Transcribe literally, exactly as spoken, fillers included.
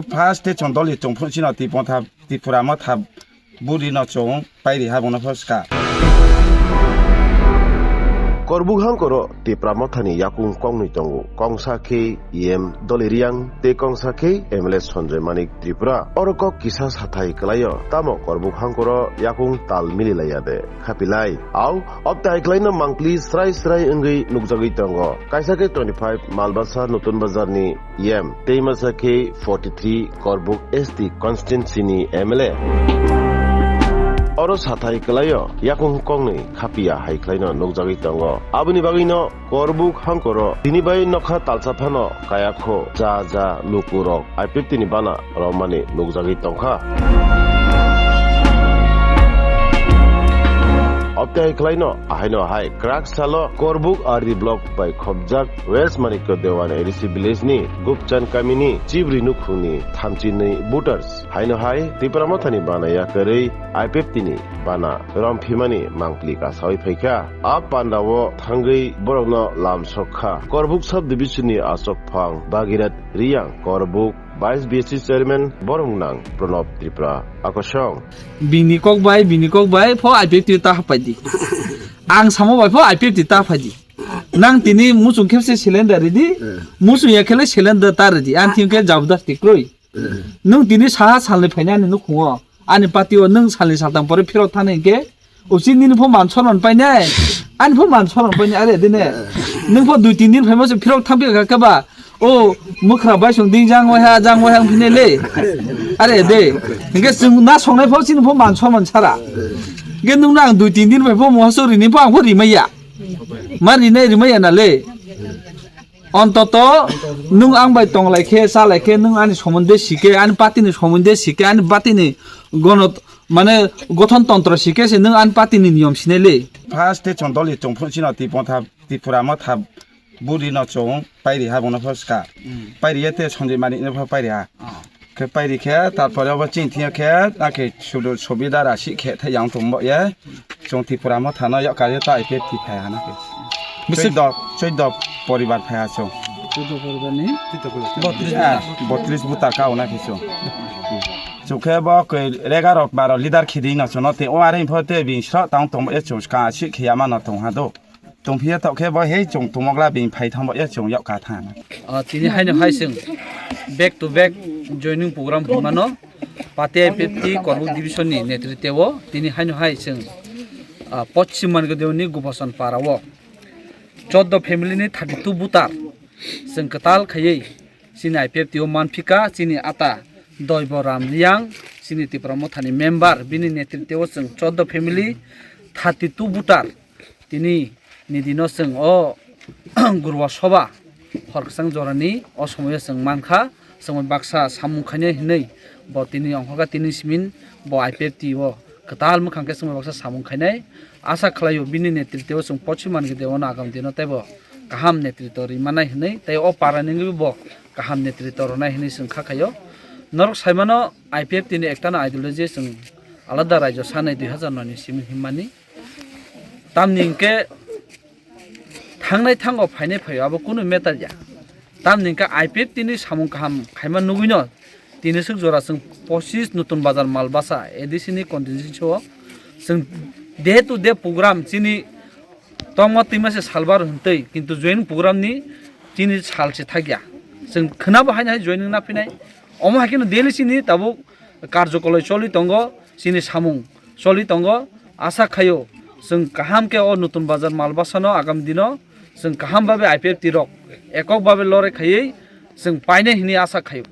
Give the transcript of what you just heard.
First te chwng doli chwng phun sino Tipra Motha, Tipra Motha buri no chwng pairi ha bono pho ska. Korbuk hangkoro Tipra Mothani yakung kongnwi tongo, kongsa khe E M Doli Riang tei kongsa khe M L A Sanjoy Manik Tripura. Oro kok kisa sathai kwlaio, tamo Korbuk hangkoro yakung tal mili laiya de. Khapilai. Au, obtai kwlaino mangpli srai srai wngwi nukjagwi tongo. Kaisa khe twenty five Malbasa Nutun Bazarni E M, tei masa khe forty three Korbuk S T constituency ni M L A. Oro sathai kwlaio yakung kongnwi khapia hai kwlaino nukjagwi tongo. Aboni bagwino Korbuk hangkoro tini bai nokha talsa phano kaya kho, ja ja lukurok I P F T ni bana romani nukjagwi tongkha. Obtai kwlaino ahaino hai kwrak salo Korbuk R D block bai khopjak West Manikya Dewan A D C village ni Gupchan kamini Chibri nukhungni thamchi nwi voters haino hai Tipra Mothani bana yakarwi I P F T ni bana romphimani mangpli kasawi phaikha. A pandao thangwi borokno lam sokha. Korbuk sub division ni asok phang Bhagirath Riang, Korbuk vice B S C chairman borok nang Pranab Tripura. Akosong. Bini kok bai, bini kok bai pho I P F T ta hapai di. Ang samo bai pho I P F T ta hapai di. Nang tini muchung khepse cylinder ridi, muchung ya khele cylinder ta ridi. Ang thim khe jabdasti kroi. Nung tini saha salni phainani nukhungo. Ani patio nung salni saltam pore phirok thani hinkhe, uchi nini pho man soron painai. Ani pho man soron painai, are dine. Nung pho dui tin din phaima se phirok thampi kha khe ba. O, mwkhra bai song ding jang wai ha, jang wai ha wng phine le. Are de. Hinkhe chwng na songnai pho chini pho man soron sara. Hinkhe nung nang dui tin din bai pho moha so rini pho ang pho rimaya. Ma rinai rimaya na le. Ontoto nwng ang bai tong lai khe, cha lai khe, nwng ani somonde si khe, ani party ni somonde si khe, ani party ni gono, mane, gothon tontro si khe se nwng ani party ni niyom sinai le. First te chwng doli chwng phun sino Tipra Motha, Tipra Motha buri no chwng pairi ha bono pho ska. Pairi ya te Sanjoy Manik no pho pairi ha. Khe pairi khe, tarpore obo chini thing khe, na khe sudu subida rasi khe thai yang tong bo ye. Chwng Tipra Motha no yok kari ta I P F T phai ha na khe. Bisi- Choido, choido poribar phai ha chwng. Choido poribar ni? Ah, botris buta ka o na khe chwng. Chwng khe bo koi egaro baro leader khidi no chwng no te o are pho te bini sro tang tong bo ye chwng ka si khe ya ma no tong ha do. Tongphiya tok khe bo hei chwng tumokla bini phai thambo ya chwng yok ka thang. Ah, tini haino hai chwng back to back joining program hwnmano Pate I P F T Korbuk division ni netritwo tini haino hai chwng, ah, Poschim Manikya Dewan ni Gubasan para o choddo family ni thirty two voter chwng kwtal khaiwi chini I P F T o manphika chini ata Doibo Ram Riang chini Tipra Motha ni member bini netritwo chwng choddo family thirty two voter Tini ni dino chwng o Gurwa Soba hor kwchang jorani o somoio chwng mankha, chwng bai baksa samung khainai hinwi bo tini ongkhorkha, tini simin bo I P F T o kwtal mwkhang khe chwng bai baksa samung khainai. Asa khlaio bini netritwo chwng Poschim Manikya Dewan no agam dino teibo kaham netritwo ri manai hinwi, tei o para ni wngwi bo kaham netritwo rwnai hinwi chwng kha khaio. Norok saimano I P F T ni ektano ideology chwng alada raijo sanai dui hazar noi ni simin himmani. Tamni hwnkhe thangnai thango phainai phaio abo kunu matter ya. Tamni hwnkhe I P F T ni samung kaham khaima nugwino tini swk jora chwng pochis Nutun Bazar Malbasa A D C ni constituency o chwng day to day program chini tongma twima se salbar hwntwi kintu joining program ni chini sal se thakya. Chwng khwnabo haino hai joining na phinai. Omo hai kheno daily chini tabuk karjokoloi choli tongo, chini samung choli tongo. Asa khaio chwng kaham khe o Nutun Bazar Malbasano agam dino chwng kaham babe I P F T rok ekok babe lore khaiwi chwng painai hinwi asa khaio.